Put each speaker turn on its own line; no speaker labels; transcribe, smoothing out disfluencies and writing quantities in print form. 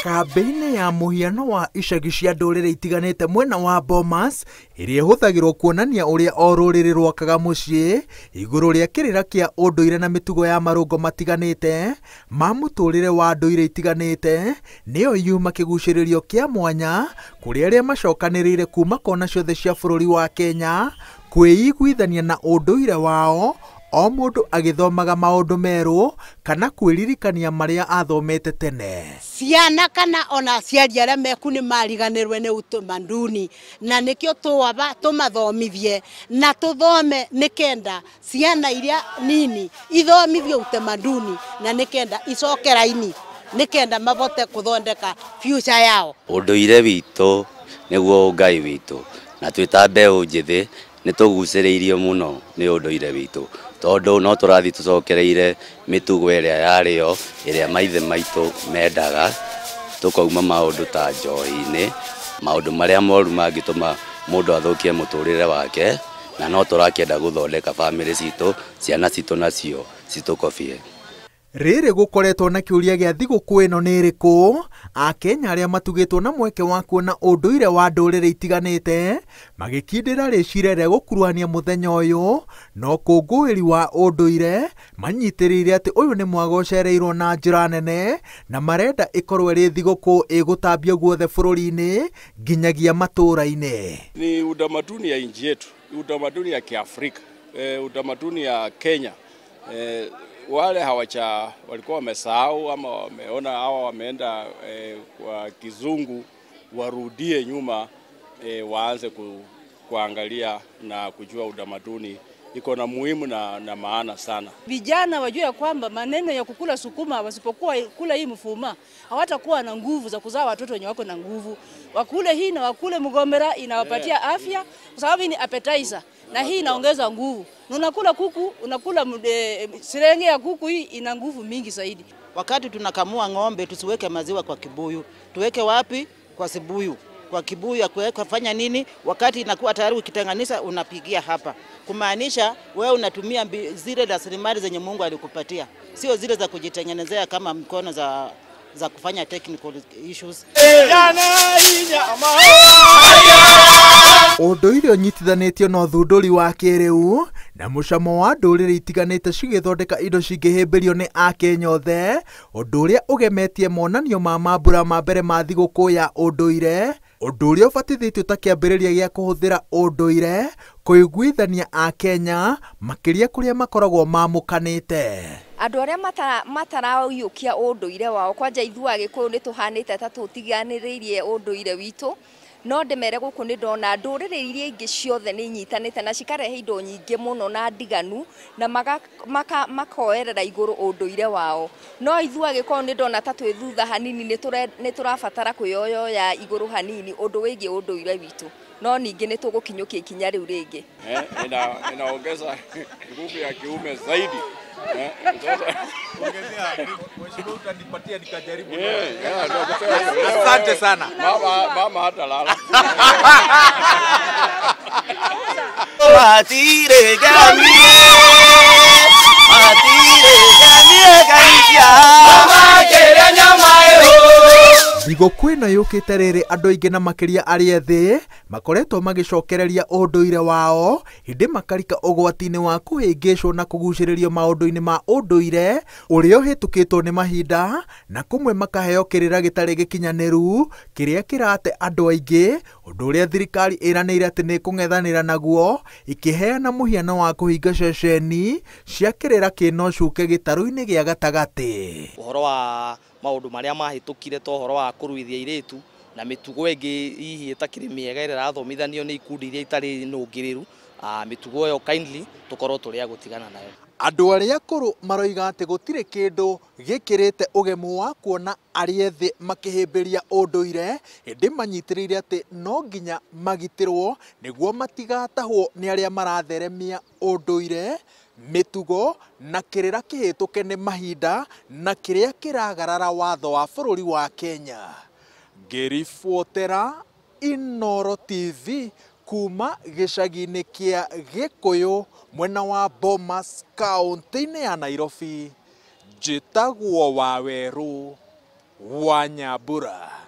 Kambĩinĩ ya mũhiano wa icagi cia ndũrĩrĩ itiganĩte mwena wa Bomas ĩrĩa ĩhũthagĩrwo kuonania ũrĩa o rũrĩrĩ rwakaga mũciĩ igũrũ rĩa kĩrĩra kĩa ũndũire na mĩtugo ya marũngo matiganĩte ma mũtũrĩre wa ndũire itiganĩte nĩyo yuma kĩgucĩrĩrio kĩa mwanya kũrĩ arĩa macokanĩrĩire kuma kona ciothe cia bũrũri wa Kenya kwĩiguithania na ũndũire wao o mũndũ agĩthomaga maũndũ merũ kana kwĩririkania marĩa athomete tene.
Ciana kana ona aciari arĩa meku nĩ mariganĩrwe nĩ utamaduni na nĩkĩo twaba tũmathomithie na tũthome nĩkenda ciana iria nini ithomithio utamaduni na nĩkenda icoke raini nĩkenda mabote kũthondeka future yao.
Ũndũire witũ nĩguo Ngai witũ na twĩ ta mbeũ njĩthĩ nĩ tũgucĩrĩirio mũno nĩ ũndũire witũ tondũ no tũrathiĩ tũcokereire mĩtugo ĩrĩa yarĩo ĩrĩa maithe maitũ mendaga tũkauma maũndũ ta njohi-inĩ maũndũ marĩa moru mangĩtũma mũndũ athũkie mũtũrĩre wake na no tũrakĩenda gũthondeka bamĩrĩ citũ ciana citũ nacio citũkobie.
Rĩrĩ gũkoretwo na kĩũria gĩa thigũkũ ĩno nĩ ĩrĩkũ Akenya arĩa matugĩtwo na mweke wa kuona ũndũire wa ndũrĩrĩ itiganĩte magĩkindĩra rĩciria rĩa gũkuruhania mũthenya ũyũ na ũkũngũĩri wa ũndũire manyitĩrĩire atĩ ũyũ nĩ mwaga ũcereirwo na njĩra nene na marenda ĩkorwo ĩrĩ thigũkũ ĩgũtambio guothe bũrũri-inĩ nginyagia matũũra-inĩ.
Ni utamaduni ya nchi yetu, utamaduni ya Kiafrika, utamaduni ya Kenya. Wale hawacha walikuwa wamesahau ama wameona hawa wameenda kwa kizungu warudie nyuma, waanze kuangalia na kujua utamaduni iko na muhimu na maana sana.
Vijana wajue kwamba maneno ya kukula sukuma wasipokuwa kula hii mfuma hawatakuwa na nguvu za kuzaa watoto wenye wako na nguvu. Wakule hii na wakule mgomera inawapatia afya kwa sababu ni appetizer na hii inaongeza nguvu. Na unakula kuku, unakula sirenge ya kuku hii ina nguvu mingi zaidi.
Wakati tunakamua ng'ombe tusiweke maziwa kwa kibuyu. Tuweke wapi? Kwa sibuyu. Kwa kibuyu ya kuweka fanya nini? Wakati inakuwa tayari ukitenganisha unapigia hapa. Kumaanisha wewe unatumia zile rasilimali zenye Mungu alikupatia. Sio zile za kujitengenezea kama mkono za kufanya technical issues.
Ũndũire ũnyitithanĩtio na ũthundũri wa kĩrĩu na mũcamo wa ndũrĩrĩ itiganĩte cigĩthondeka indo cingĩhĩmbĩrio nĩ Akenya othe, ũndũ ũrĩa ũgemetie monanio ma mambura ma mbere ma thigũkũ ya ũndũire, ũndũ ũrĩa ũbatithĩtio ta kĩambĩrĩria gĩa kũhũthĩra ũndũire kũiguithania Akenya makĩria kũrĩa makoragwo mamũkanĩte.
Andũ arĩa mataraũiyũkia ũndũire wao kwanja ithuĩ Agĩkũyũ nĩ tũhanĩte ta tũtiganĩrĩirie ũndũire witũ no ndĩmere gũkũ nĩ ndona ndũrĩrĩ iria ingĩ ciothe nĩ inyitanĩte na cikarehe indo nyingĩ mũno na ndiganu na makoerera igũrũ ũndũire wao no ithuĩ Agĩkũyũ nĩ ndona ta twĩ thutha hanini nĩ tũrabatara kwĩyoyoya igũrũ hanini ũndũ wĩgiĩ ũndũire witũ no ningĩ nĩ tũgũkinyũkia ikinya rĩu rĩngĩ.
Inaongeza nguvu ya kiume zaidi.
Asante sana.
Mama hata lala.
Thigũkũ ĩno yũkĩte rĩrĩ andũ aingĩ na makĩria arĩa ethĩ makoretwo magĩcokereria ũndũire wao hĩndĩ makarika ũgwati-inĩ wa kũhĩngĩcwo na kũgucĩrĩrio maũndũ-inĩ ma ũndũire ũrĩa ũhĩtũkĩtwo nĩ mahinda na kũmwe makaheo kĩrĩra gĩtarĩ gĩkinyanĩru kĩrĩa kĩrate andũ aingĩ ũndũ ũrĩa thirikari ĩranĩire atĩ nĩ ĩkũng'ethanĩra naguo ĩkĩheana mũhiano wa kũhinga ceceni cia kĩrĩra kĩna ũcuke gĩtarũ-inĩ gĩa gatagatĩ.
Ũhoro wa maũndũ marĩa mahĩtũkire ta ũhoro wa kũruithia airĩtu na mĩtugo ĩngĩ hihi ĩtakĩrĩ mĩega ĩrĩa ĩrathomithanio nĩ ikundi iria itarĩ nũngĩrĩru, mĩtugo ĩyo kindly tũkorwo tũrĩ a gũtigana nayo.
Andũ arĩa akũrũ maroiga atĩ gũtirĩ kĩndũ gĩkĩrĩte ũgemu wa kuona arĩa ethĩ makĩhĩmbĩria ũndũire ĩndĩ manyitĩrĩire atĩ no nginya magitĩrwo nĩguo matigatahwo nĩ arĩa maratheremia ũndũire mĩtugo na kĩrĩra kĩhĩtũke nĩ mahinda na kĩrĩa kĩragarara watho wa bũrũri wa Kenya. Ngĩribotera Inooro TV kuma gĩcagi-inĩ kĩa Gĩkũyũ mwena wa Bomas kaũntĩ-inĩ ya Nairobi. Njĩtagwo Wawerũ wa Nyambura.